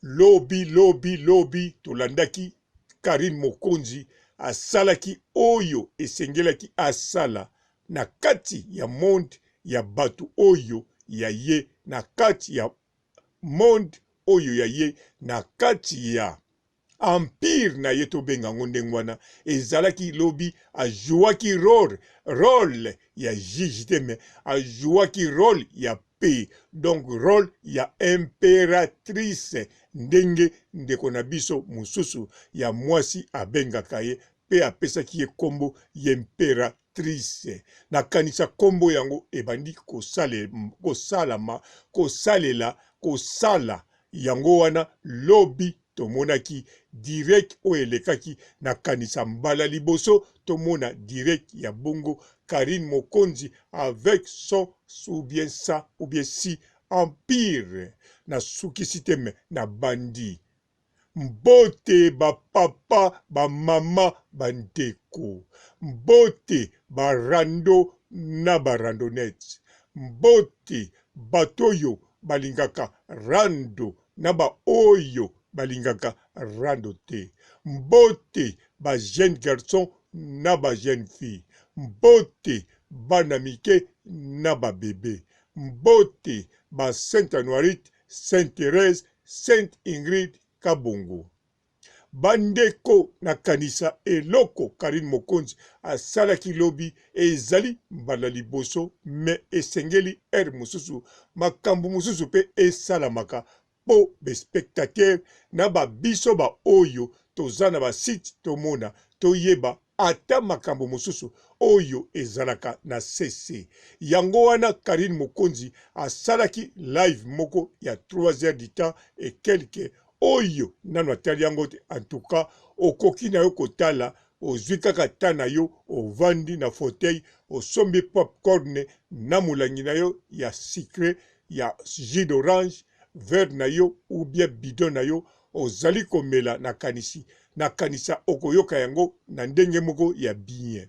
Lobi lobi lobi tolandaki Carine Mokonzi asalaki oyo esengelaki asala na kati ya monde ya batu oyo ya ye na kati ya monde oyo ya ye na kati ya empire na ye tobenga yango ndenge wana ezalaki lobi ajouaki role role ya juge te mais ajouaki role ya pe donc role ya imperatrice ndenge ndeko na biso mosusu ya mwasi abengaka ye pe apesaki ye kombo y'emperatrice. Nakanisa kombo yango ebandi kosalama, kosalela, kosala yango wana lobi tomonaki direct oyo elekaki nakanisa mbala liboso tomona direct ya bongo Carine Mokonzi avec son ou bien sa ou bien si empire nasukisi te mais nabandi Mbote ba papa, ba mama, ba ndeko. Mbote ba rando na ba randonnettes. Mbote bato oyo balingaka rando na ba oyo balingaka rando te. Mbote ba jeunes garçons na ba jeunes filles. Mbote bana mike na ba bebes. Mbote ba Saint Anuarite, Sainte Therèse, Sainte Ingrid Kabongo. Ba ndeko na kanisa eloko Carine Mokonzi asalaki lobi ezali mbala liboso mais esengeli heure mosusu makambu mosusu pe esalamaka po ba spectateurs na ba biso ba oyo toza na ba site tomona toyeba ata makambo mosusu oyo ezalaka na se-se. Yango wana Carine Mokonzi asalaki live moko ya 3 heures du temps et quelques oyo nanu atali yango te en tout cas okoki na yo kotala ozui kaka temps na yo ovandi na fauteuil osombi popcorn na molangi na yo ya sucre ya jus d'orange verre na yo ou bien bidon na yo ozali komela nakanisi nakanisa okoyoka yango na ndenge moko ya bien.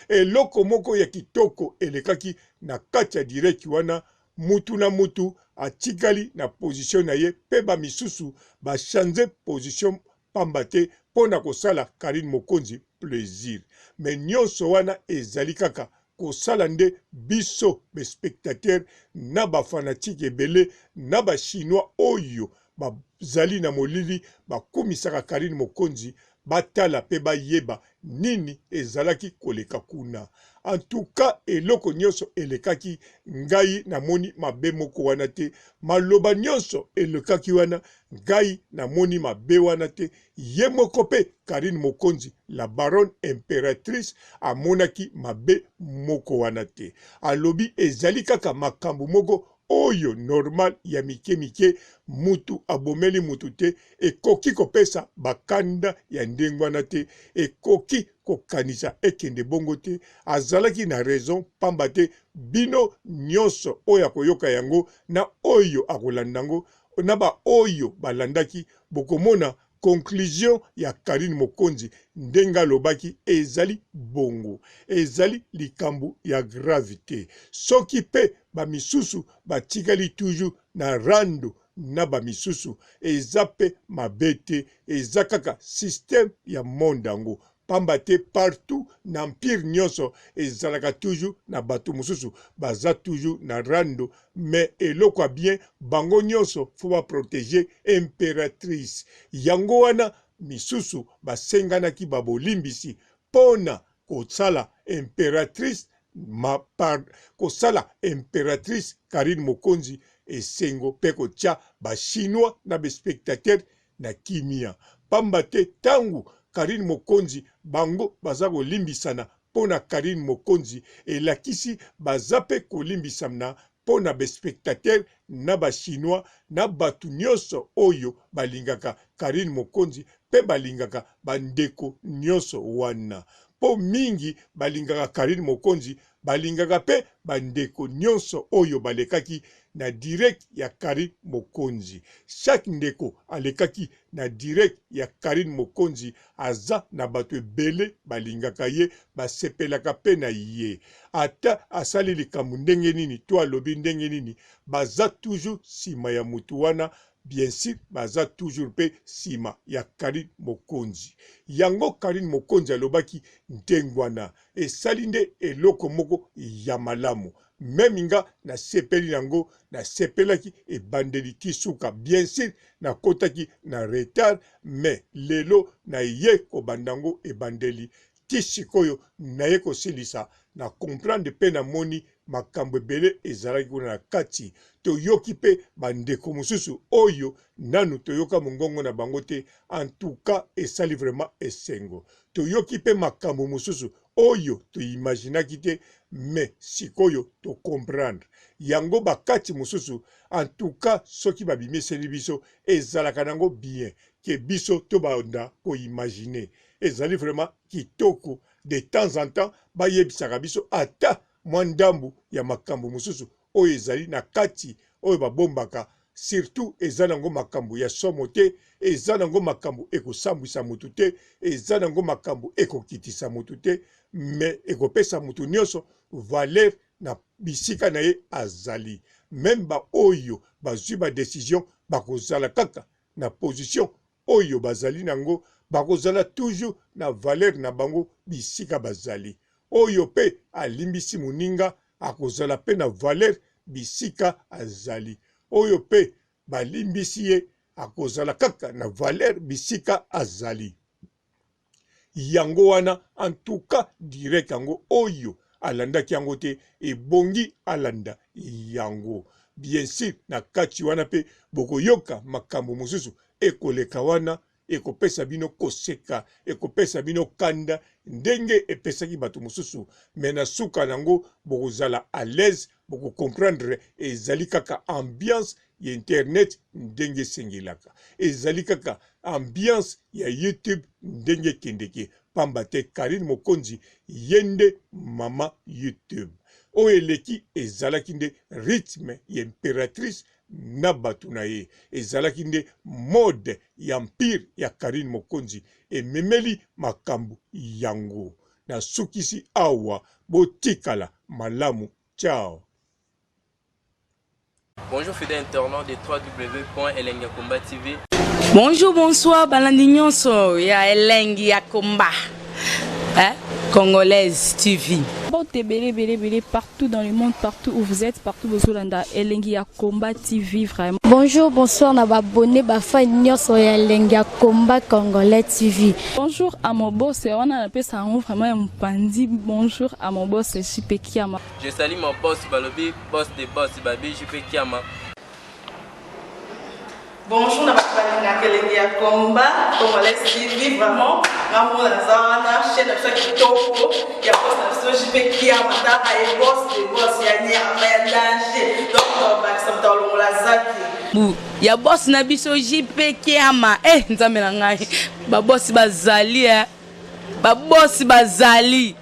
Eloko moko ya kitoko elekaki na kati ya direct wana, mutu na mutu atikali na position na ye pe ba misusu ba changer position pamba te po na kosala Carine Mokonzi plaisir. Mais nionso wana ezali kaka kosala nde biso ba spectateurs na ba fanatiques ebele na ba chinois oyo bazali na molili bakumisaka Carine Mokonzi batala pe bayeba nini ezalaki koleka kuna. En tout cas eloko nionso elekaki ngai namoni mabe moko wana te, maloba nionso elekaki wana ngai namoni mabe wana te, ye moko pe Carine Mokonzi la baronne imperatrice amonaki mabe moko wana te. Alobi ezali kaka makambo moko oyo normal ya mike mike mutu abomeli mutu te ekoki kopesa ba kanda ya ndenge wana te ekoki kokanisa ekende bongo te azalaki na raison pamba te bino nionso oyo akoyoka yango na oyo akolanda yango na ba oyo balandaki bokomona Conclusion ya Carine Mokonzi ndenge alobaki ezali bongo. Ezali likambo ya grave te. Soki pe ba misusu batikali toujours na rando na ba misusu eza pe mabe te, eza kaka système ya monde yango. Pamba te partout na empire nionso ezalaka toujours na batu mosusu baza toujours na rando mais eloko ya bien bango nionso faut ba proteger imperatrice yango wana misusu basenganaki ba bolimbisi pona kosala imperatrice ma par kosala imperatrice Carine Mokonzi esengo pe kotia ba chinois na ba spectateurs na kimia pamba te tangu Carine Mokonzi bango baza kolimbisana pona Carine Mokonzi elakisi baza pe kolimbisamna pona ba spectateurs na ba chinois na batu nionso oyo balingaka Carine Mokonzi pe balingaka ba ndeko nionso wana po mingi balingaka Carine Mokonzi balingaka pe ba ndeko nionso oyo balekaki na direct ya Carine Mokonzi. Chaque ndeko alekaki na direct ya Carine Mokonzi aza na batu ebele balingaka ye basepelaka pe na ye. Ata asali likambo ndenge nini to alobi ndenge nini baza toujours sima ya mutu wana. Bien sur baza toujours pe sima ya Carine Mokonzi. Yango Carine Mokonzi alobaki ndengwana esali nde eloko moko ya malamu. Meme nga nasepeli nango, nasepelaki ebandeli ti suka. Bien sur nakotaki na retard mais lelo naye kobanda ngo ebandeli ti sikoyo naye kosilisa na comprendre pe na moni makambo ebele ezalaki kuna na kati. Toyoki pe ba ndeko mosusu oyo nanu toyoka mongongo na bango te en tout cas esali vraiment esengo. Toyoki pe makambo mosusu oyo to imaginaki te mais sikoyo to comprendre yango ba kati mosusu en tout cas soki ba bimiseli biso ezalaka nango bien que biso tobanda ko imaginer. Ezali vraiment kitoko de temps en temps bayebisaka biso ata mwa ndambu ya makambo mosusu oyo ezali na kati oyo babombaka surtout eza nango makambo ya somo te eza nango makambo ekosambwisa mutu te eza nango makambo ekokitisa mutu te mais ekopesa mutu nionso valeur na bisika na ye azali meme ba oyo bazwi ba decision bakozala kaka na position oyo bazali nango bakozala toujours na valeur na bango bisika bazali. Oyo pe alimbisi moninga akozala pe na valeur bisika azali. Oyo pe balimbisi ye akozala kaka na valeur bisika azali. Yango wana en tout cas direct yango oyo alandaki yango te ebongi alanda yango. Bien sur na kati wana pe bokoyoka makambo mosusu ekoleka wana ekopesa bino koseka, ekopesa bino kanda ndenge epesaki bato mosusu mais na suka nango bokozala à l'aise, boko comprendre ezali kaka ambiance ya internet ndenge esengelaka, ezali kaka ambiance ya YouTube ndenge ekendeke pamba te Carine Mokonzi ye nde mama YouTube. Oyo eleki ezalaki nde rythme ya imperatrice na batu na ye, ezalaki nde mode ya empire ya Carine Mokonzi ememeli makambu yango. Nasukisi awa, botikala malamu ciao. Bonjour fidèle internaute de www.elengiyakomba TV. Bonjour, bonsoir, balandi nyonso ya elengi ya komba. Hein? Congolaise TV. Mbote ebele ebele ebele partout dans le monde partout où vous êtes partout bozolanda elengi ya combat TV vraiment. Bonjour bonsoir na ba abonné ba fan nyonso ya elengi ya combat congolais TV. Bonjour à mon boss wana napesa yango vraiment ya mopanzi bonjour à mon boss JP Kiama. Je salue mon boss balobi boss de boss babi JP Kiama. Bonjour na bato balingaka elengi ya combat congolais TV vraiment nga moko naza wana chaîne na biso ya kitoko ya boss na biso JP Kiama tala ye boss de boss ya nyama ya danger donc tobakisa moto alongola zaki Bu ya boss na biso JP Kiama eh nzambe na ngai ba boss bazali eh ba boss bazali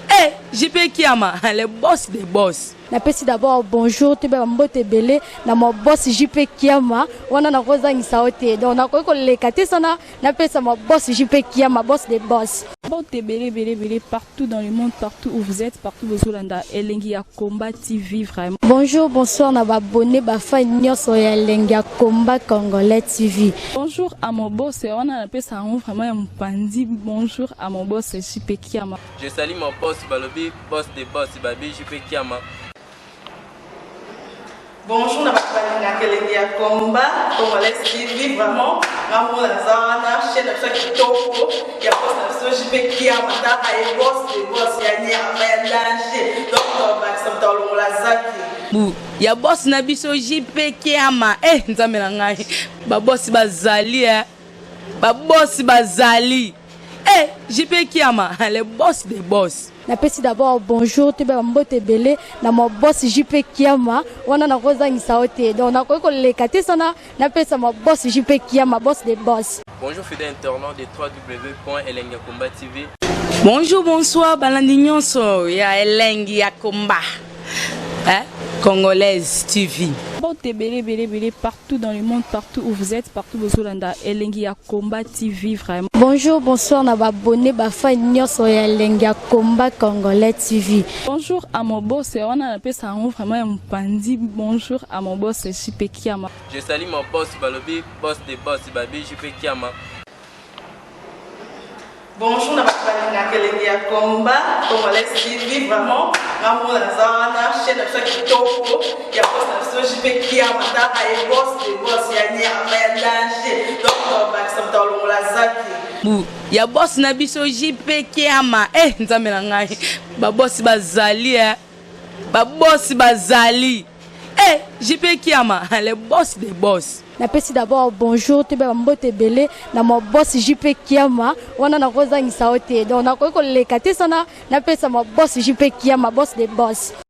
eh JP Kiama le boss des boss. Napesi d'abord bonjour toyeba ba mbote ebele na ma boss JP Kiama wana nakozangisa yo te donc nakoki koleka te sana napesa ma boss JP Kiama boss de boss. Mbote ebele ebele ebele partout dans le monde partout où vous êtes partout bozolanda elengi ya combat TV vraiment. Bonjour bonsoir na ba abonne ba fan nionso ya elengi ya combat congolais TV. Bonjour à mon boss wana napesa yango vraiment ya mopanzi bonjour à mon boss JP Kiama. Je salue mon boss balobi boss de boss babi JP Kiama. Bonjour na bato balingaka elengi ya combat congolais TV vraiment nga moko naza wana chaîne na biso ya kitoko ya boss na biso JP Kiama tala ye boss de boss ya nyama ya danger donc tobakisa moto alongola zaki Bu ya boss na biso JP Kiama eh nzambe na ngai ba boss bazali eh ba boss bazali eh JP Kiama le boss des boss. Napesi d'abord bonjour toyeba ba mbote ebele na ma boss JP Kiama wana nakozangisa yo te donc nakoki koleka te sana napesa ma boss JP Kiama boss des boss. Bonjour fidèle internaute de www.elengiyakomba TV. Bonjour bonsoir balandi nyonso ya elengi ya combat hein? Congolaise TV. Mbote ebele ebele ebele partout dans le monde, partout où vous êtes, partout bozolanda Elengi ya Combat TV vraiment. Bonjour, bonsoir na ba abonnés, ba fans nyonso ya Elengi ya Combat Congolais TV. Bonjour à mon boss, wana napesa yango vraiment ya mopanzi. Bonjour à mon boss JP Kiama. Je salue mon boss balobi boss de boss babi JP Kiama. Bonjour na bato balingaka Elengi ya Combat Congolais TV, vraiment nga mona naza wana, chaîne na biso ya kitoko ya boss na biso JP Kiama. Taka ye, boss de boss ya nyama ya danger, donc bakisa moto alongola zaki. Bu ya boss na biso JP Kiama. Eh, nzambe na ngai, babosi bazali, eh babosi bazali. Eh, JP Kiama, le boss des boss. Napesi d'abord bonjour, toyeba bambote ebele na ma boss JP Kiama. Wana nakozangisa yo te, donc nakoki koleka te sana napesa ma boss JP Kiama, boss de boss.